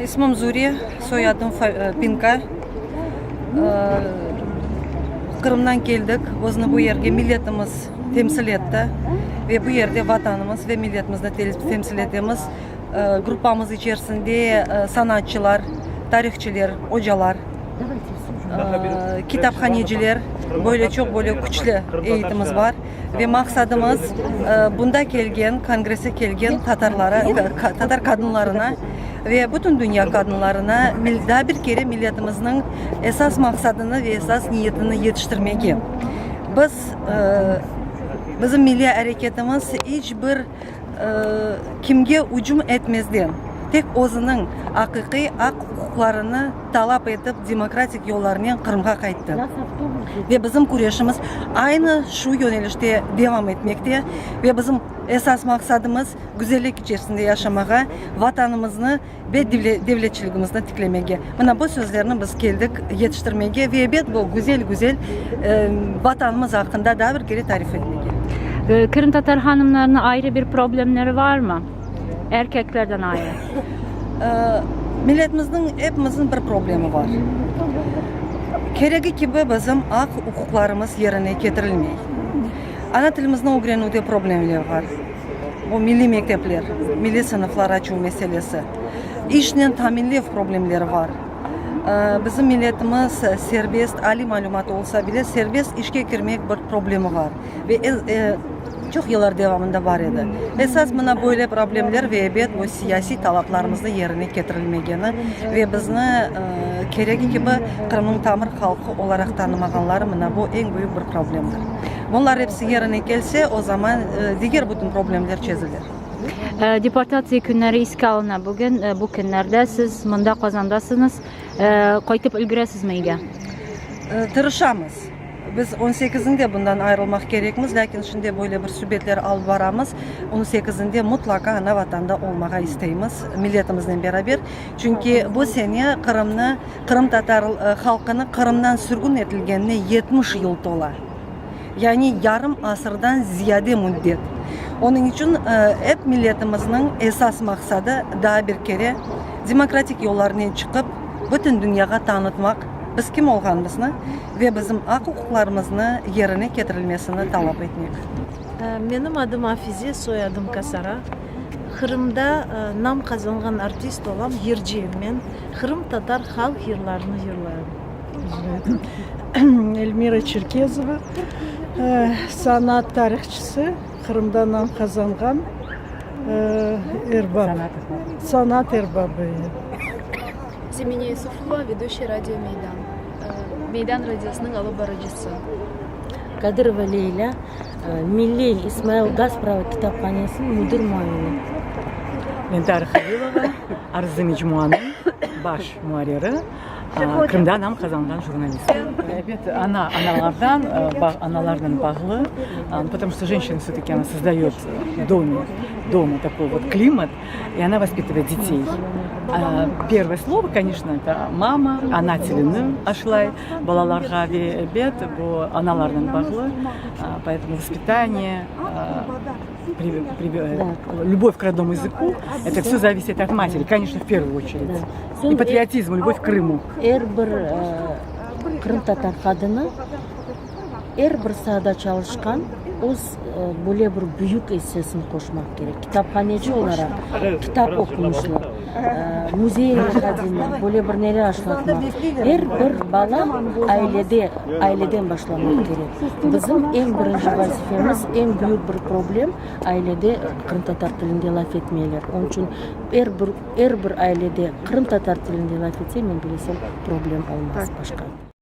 İsmim Zure, soyadım Pinka. Qırımdan keldik. Bizni bu yerge milletimiz temsil etti. Ve bu yerde Vatanımız ve milletimizni temsil etemiz. Gruppamız içerisinde sanatçılar, tarihçiler, ocalar, kitaphaneciler, böyle çoq böyle küçlü eyetimiz bar. Ve maqsadımız, bunda kelgen, kongresske kelgen tatarlara, tatar qadınlarına ve bütün dünya qadınlarına daa bir kere milletimizniñ esas maqsadını ve esas niyetini yetiştirmege. Biz, bizim milliy areketimiz iç bir kimge ücüm etmezden, tek özüniñ aqiqiy aq-uquqlarını talap etip, demokratik yollarnen Qırımğa qayttı. Ve bizim küreşimiz aynı şu yönelişte devam etmekte. Ve bizim esas maqsadımız, güzellik içerisinde yaşamağa, Vatanımıznı ve devletçiligimizni tiklemege. Mına bu sözlerni biz keldik yetiştirmege ve ebet bu güzel-güzel Vatanımız aqqında daa bir kere tarif etmege. Qırımtatar hanımlarınıñ ayrı bir problemleri varmı, erkeklerden ayrı? Milletimizniñ, epimizniñ bir problemi bar. Keregi kibi bizim aq-uquqlarımız yerine ketirilmey. Ana tilimizni ögrenüvde problemler bar. Bu milliy mektepler, milliy sınıflar açuv meselesi, işnen taminlev problemleri bar. Bizim milletimiz serbest, aliy malümatı olsa bile, serbest işke kirmek bir problemi bar ve çoq yıllar devamında bar edi. Esas mına böyle problemler ve ebet bu siyasiy talaplarımıznı yerine ketirilmegeni ve bizni keregi kibi Qırımnıñ tamır halqı olaraq tanımağanları mına bu eñ büyük bir problemdir. Bunlar episi yerine kelse, o zaman diger bütün problemler çezilir. Deportatsiya künleri eske alına bugün. Bu künlerde siz mında Qazandasıñız. Qaytıp ülgüresizmi eyge? Tırışamız. Biz 18-inde bundan ayırılmaq kerekmiz, lâkin şimdi böyle bir subetler alıp baramız. 18-inde mıtlaqa ana Vatanda olmağa isteymiz, milletimiznen beraber. Çünki bu sene Qırımnı, qırımtatar halqını Qırımdan sürgün etilgenine 70 yıl tola. Yani yarım asırdan ziyade müddet. Onıñ içün ep milletimizniñ esas maqsadı daa bir kere demokratik yollarnen çıqıp, bütün dünyağa tanıtmaq biz kim olğanımıznı ve bizim aq-uquqlarımıznı yerine ketirilmesini talap etmek. Menim adım Afize, soyadım Kasara. Qırımda nam qazanğan artist olam, yırcıyım men. Qırımtatar halq yırlarını yırlayım. Elmira Çerkezova, sanat tarihçısı, Qırımda nam qazanğan erbap, sanat erbabı. Zemine Yusufova, veduşçiya Radio Meydan, Meydan radiosınıñ alıp barıcısı. Kadırova Leylâ, Milliy İsmail Gaspralı kitaphanesiniñ müdir muavini. Mendar Halilova, Arzı mecmuanıñ baş muarriri, Qırımda nam qazanğan jurnalist. Ebet, ana, analardan, analarnen bağlı, потому что женщина всё-таки она создает в доме, дома такой вот климат, и она воспитывает детей. Первое слово, конечно, это мама, ana tilini aşlay balalarğa ve ebet, bu analarnen bağlı, поэтому воспитание, любовь к родному языку, это все зависит от матери, конечно, в первую очередь. И патриотизм, любовь к Крыму. Er bir qırımtatar qadını er bir saada çalışqan öz böyle bir büyük issesini qoşmaq kerek. Kitaphaneci olaraq, kitap oqumışlı, müzey hadimi, böyle bir neler aşlatmaq. Er bir bala ailede, aileden başlamaq kerek. Bizim eñ birinci vazifemiz, eñ büyük bir problem, ailede qırımtatar tilinde laf etmeyler. Onıñ içün er bir, er bir ailede qırımtatar tilinde laf etse, men bilesem, problem olmaz başqa.